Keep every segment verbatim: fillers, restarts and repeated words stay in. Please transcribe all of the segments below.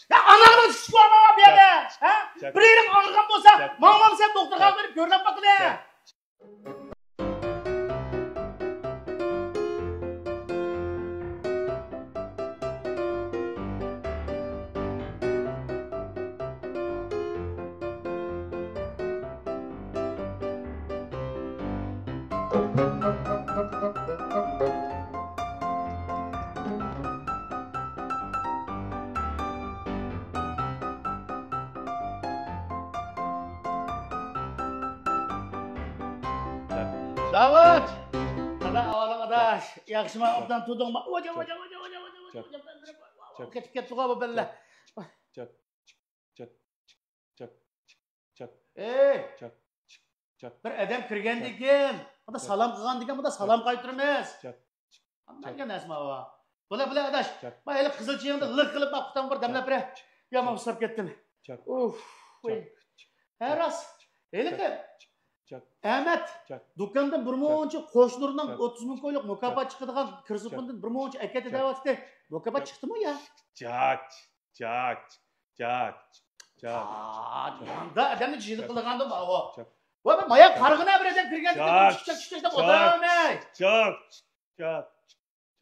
يا ئاناڭنىڭ چۈشى بارمۇ بۇ يەردە؟ ھە؟ بىر يېرىڭ ئاغرىغان بولسا، ماڭمامسەن دوختۇرخانىغا بېرىپ كۆرۈنۈپ باقىلى. داۋۇت! قانداق ئەھۋالىڭ ئاداش؟ ياخشىما؟ ئوبدان تۇردۇڭما؟ ۋاجا، ۋاجا، ۋاجا. كېتىپ كەتتىغۇ بۇ بەللە. چاك، چاك، چاك، چاك، چاك، چاك. ئەي! چاك، چاك، بىر ئادەم كىرگەندىن كېيىن، مۇندا سالام قىلغاندىن كېيىن، مۇندا سالام قايتۇرىمىز. چاك، قانداق نەرسە بۇ؟ بولە، بولە، ئاداش. چاك، مانا ھېلى قىزىل چېيىڭدا لىق قىلىپ، مانا قۇتاڭ بىر دەملەپ بېرە. يامان ئۇسساپ كەتتىم. چاك، ئۇف، چاك، ۋاي. ھە، راست. ھېلىقى چاك، ئەمەت چاك، دۇكاندىن بىر مۇنچە قوش نۇرنىڭ چاك، ئوتتۇز مىڭ كويلۇق مۇكاپات چىقىدىغان كىرزۇپۇندىن بىر مۇنچە ئەكەتتى دەۋاتتى. مۇكاپات چىقتىمۇ يا؟ چاك، چاك، چاك، چاك. ئا، ماندا ئادەمنى جىلە قىلىدىغاندۇ بارغۇ. چاك. ۋاي، مايا قارىغىنا بىر ئادەم كىرگەندە چاك، چىك چاك، چىك چاك دەپ چاك، ئولتۇرالماي. چاك، چاك.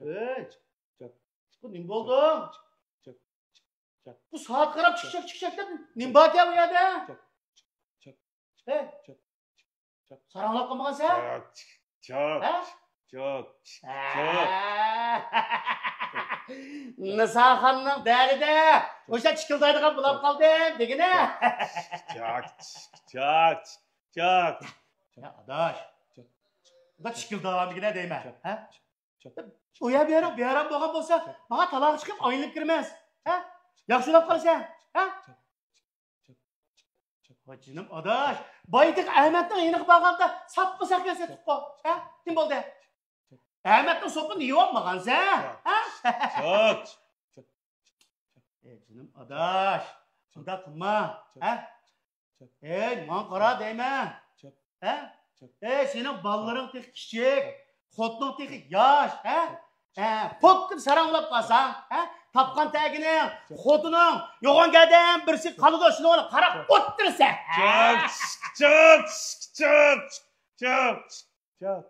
ئەي، چاك، بۇ نېمە بولدۇڭ؟ چاك، چاك. بۇ سائەتكە قاراپ چىك چاك، چىك چاك دەپ نېمە باركەن ئۇ يەردە؟ چاك، چاك، ھەي؟ چاك، چاك. ساراڭلاپ قالمىغانسەن؟ چاك، چاك، ھە؟ چاك، چاك. نىساخاننىڭ دەردىدە ئوشۇ چىكىلدايدىغان بولاپ قالدىم دېگىنە. چاك، چاك، چاك. يا ئاداش، بۇنداق چىكىلداۋان دېگىنە دەيمەن. ھە؟ ئۇ يەر بۇ يەرنىڭ بىئارام بولغان بولسا، ماڭا تالاغا چىقىپ ئايلىنىپ كىرىمىز. ھە؟ ياخشى ئويلاپ قارىسەن. ھە؟ ۋاي جېنىم ئاداش، بايىتىغى ئەمەتنىڭ يېنىغا بارغاندا ساپمۇ ساق ياساتتۇققۇ. ھە؟ نېمە بولدى؟ ئەمەتنىڭ سوپۇنى يېۋالمىغانسەن. ھە؟ ئەي جېنىم ئاداش، شۇنداق قىلما. ھە؟ ئەي، ماڭا قارا دەيمەن. ھە؟ ئەي، سېنىڭ بالىلىرىڭ تېخى كىچىك، خوتۇنۇڭ تېخى ياش. ھە؟ ھە، پوككىدە ساراڭلاپ قالساڭ، ھە؟ تاپقان تەگىنىڭ، خوتۇنۇڭ، يوغان گەدەن بىرسى قالىدۇ، شۇنىڭغا قاراپ ئولتۇرىسەن. چاك، چاك، چاك، چاك، چاك.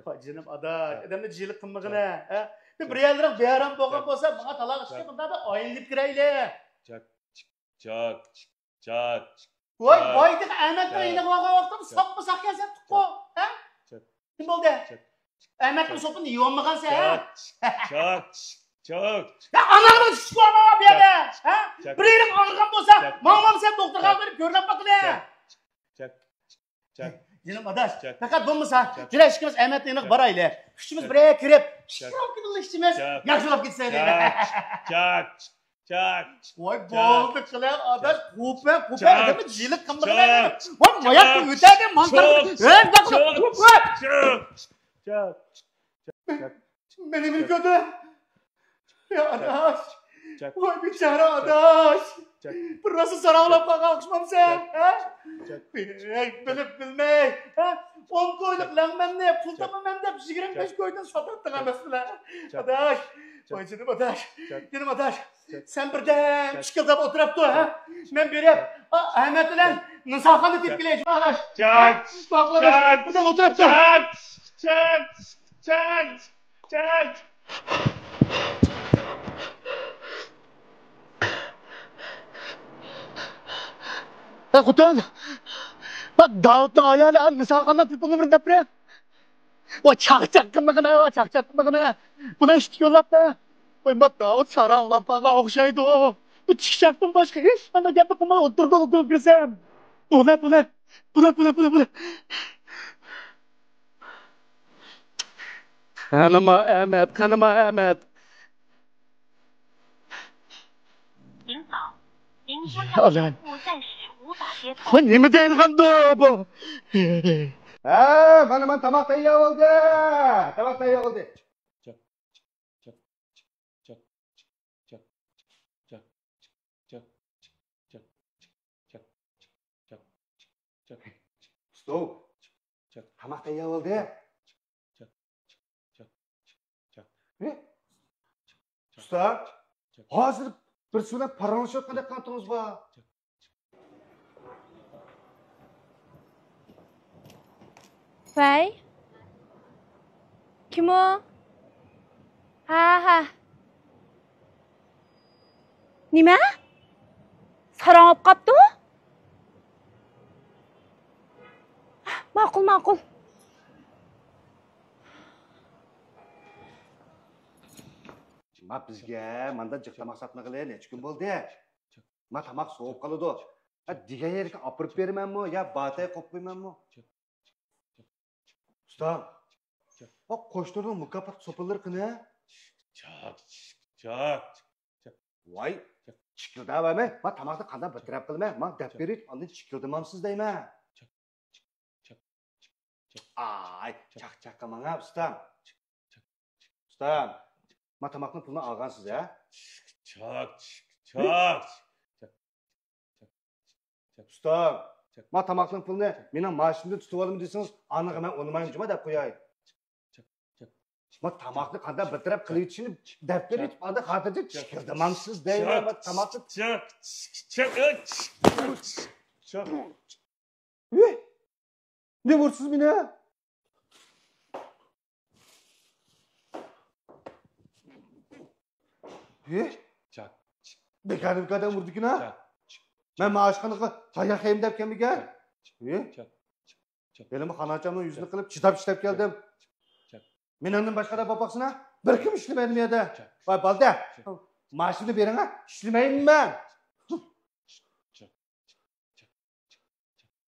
ۋاي جېنىم ئاداش، ئادەمنى جىلە قىلمىغىنە، ھە؟ بىر يەرلىرىڭ بىئارام بولغان بولسا، ماڭا تالاغا چىقىپ، مۇنداق بىر ئايلىنىپ كىرەيلى. چاك، چاك، چاك. ۋاي، بايىتىغى ئەمەتنىڭ يېنىغا بارغان ۋاقتىمدا ساپمۇ ساق ياساتتۇققۇ. ھە؟ نېمە بولدى؟ ئەمەتنىڭ سوپۇنى يېۋالمىغانسەن، ھە؟ چاك، چاك، چاك. يا ئاناڭنىڭ چۈشى بارمۇ بۇ يەردە؟ ھە؟ بىر يېرىڭ ئاغرىغان بولسا، ماڭمامسەن دوختۇرخانىغا بېرىپ كۆرۈنۈپ باقىلى. چاك، چاك، چاك. جېنىم ئاداش، پەقەت بولمىسا، جۈرە ئىككىمىز ئەمەتنىڭ يېنىغا بارايلى. ئۈچىمىز بىرەر كىرىپ، شىرام كىدىللا ئىچىمىز، ياخشىلاپ كېتىسەن دەيمەن. چاك، چاك، چاك. ۋاي، بولدى قىلە ئاداش، قوپە، قوپە، ئادەمنى جىلە قىلمىغىنە. ۋاي، ماياققا ئۆتەدە، ماڭسا. ھەي، چاك، چاك، چاك. مېنى نېمە كۆردۈڭ؟ يا ئاداش. ۋاي بىچارە ئاداش. بىر راسا ساراڭلاپ قالغان ئوخشىمامسەن، ھە؟ ھەي، بىلىپ بىلمەي، ھە؟ ئون كويلۇق لەڭمەننى پۇل تاپىمەن دەپ يىگىرمە بەش كويدىن ساتاتتىڭ ئەمەسمىلە؟ ئاداش. ۋاي جېنىم ئاداش. جېنىم ئاداش. سەن بىردەم چىكىلداپ ئولتۇراپ تۇر، ھە؟ مەن بېرىپ، ئا، ئەمەت بىلەن نىساخاننى تېپىپ كېلەي، ئاداش. بىردەم ئولتۇراپ تۇر. ھە، خوتۇن! بۇ داۋۇتنىڭ ئايالى نىساخاننىڭ تېلېفونىنى بىر دەپ بېرە. ۋاي چاقچاق قىلمىغىنە، ۋاي چاقچاق قىلمىغىنە. بۇنى ئىشتىكى يوللاپ بەر. ۋاي ما داۋۇت ساراڭلاپ قالغان ئوخشايدۇ. بۇ چىقىشاقتىن باشقا ھېچ قانداق گەپنى قىلماي ئولتۇردى، ئولتۇرۇپ كىرسەم. بۇلە، بۇلە، بۇلە، بۇلە، بۇلە، بۇلە. قېنىما ئەمەت، قېنىما ئەمەت. ئالان. بۇ نېمە دەيدىغاندۇ بۇ؟ ھە، مانا، مانا تاماق تەييار بولدى. تاماق تەييار بولدى. ئۇستا، تاماق تەييار بولدى. ھە؟ ئۇستا، ھازىر بىرسى بىلەن پاراڭلىشىۋاتقاندەك قانىتىڭىز بار. ۋەي. كىم ئۇ؟ ھە، ھە. نېمە؟ ساراڭ بولۇپ قاپتۇ؟ ماقۇل، ماقۇل. ما بىزگە ماندا جىق تاماق ساتمىغىلى نەچچە كۈن بولدى. ما تاماق سوۋۇپ قالىدۇ. ھە، دېگەن يەرگە ئاپىرىپ بېرىمەنمۇ يا باتەي قويۇپ قويىمەنمۇ؟ ئۇستام، ھە، قوشنىنىڭ مۇكاپات سوپۇنلىرى قېنى؟ چاق، چاق، چاق. ۋاي، چىكىلداۋەرمەي، ما تاماقنى قانداق بىر تەرەپ قىلىمەن، ما دەپ بېرىپ، ئاندىن چىكىلدىمامسىز دەيمەن. ئاي، چاقچاق قىلماڭ ھە، ئۇستام. ئۇستام، ما تاماقنىڭ پۇلىنى ئالغانسىز ھە؟ چاق، چاق. ئۇستام، ما تاماقنىڭ پۇلىنى مېنىڭ مائاشىمدىن تۇتۇۋالىمەن دېسىڭىز، ئانىغا مەن ئۇنىمايمەن جۇما دەپ قوياي. ما تاماقنى قانداق بىر تەرەپ قىلىۋېتىشنى دەپ بېرىپ، ئاندىن خاتىرجەم چىكىلدىمامسىز دەيمەن، ما تاماقنى. چاق، چاق، چاق. ۋىي! نېمە ئۇرىسىز مېنى؟ ھە؟ چاق. بىكاردىن بىكاردىن ئۇردىكىن ھە؟ چاق. مەن مائاشخانىغا تاياق يەيمەن دەپ كەلمىگەن. ھە؟ چاق. چاق. ھېلىمۇ خاناچامنىڭ يۈزىنى قىلىپ چىداپ ئىشلەپ كەلدىم. چاق. مېنىڭدىن باشقا ئادەم باقسىنا، بىر كىم ئىشلىمەيدۇ بۇ يەردە. چاق. ۋاي بالدە، چاق. مائاشىمنى بېرىڭە، ئىشلىمەيمەن مەن.